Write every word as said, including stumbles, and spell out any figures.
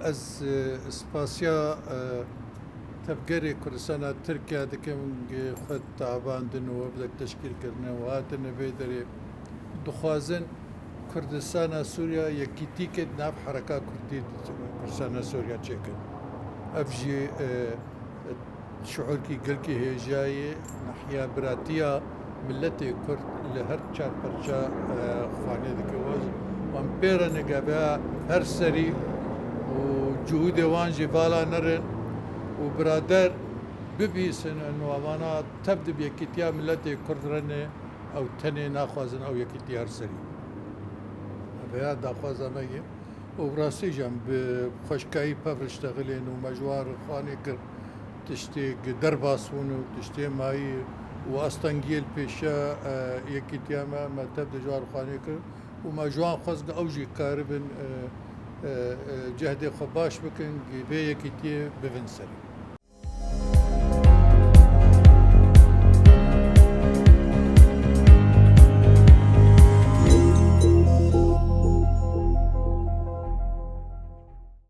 Ez, e, spasiya, e, tevgerê Kurdistana Tirkiye dikim, gi xwe tabandin û wefdek teşkîl kirine û hatine vê derê. Dixwazin Kurdistana Sûriya yekîtîkê di nav hereka Kurdî, Kurdistana Sûriya çêkin. Ev jî, e, şuurkî gelkî hêja ye, nahiya biratiya miletê Kurd li her çar perça, e, xanê dike. Waz, wan pê re nigeve her serî û cihûdê wan jî vala nerin û birader bibîsin, û vana tev di yekîtiya miletê Kurd re ne, ew tenê naxwazin ew yekîtiya her serî. Ev ya daxwaza me ye. Û bi rastî jî em bi xweşkayî pevr diştexilên û me ji wan re xwanê kir tiştê gi derbas bûn û tiştê mayî û astengiyê li pêşiya, e, yekîtiya me, me tev de ji wan re xwanê kir û me ji wan xwest gi ew jî karibin, e, e, e, cehdê xwe baş bikin, gi vê yekîtiyê bivin serê.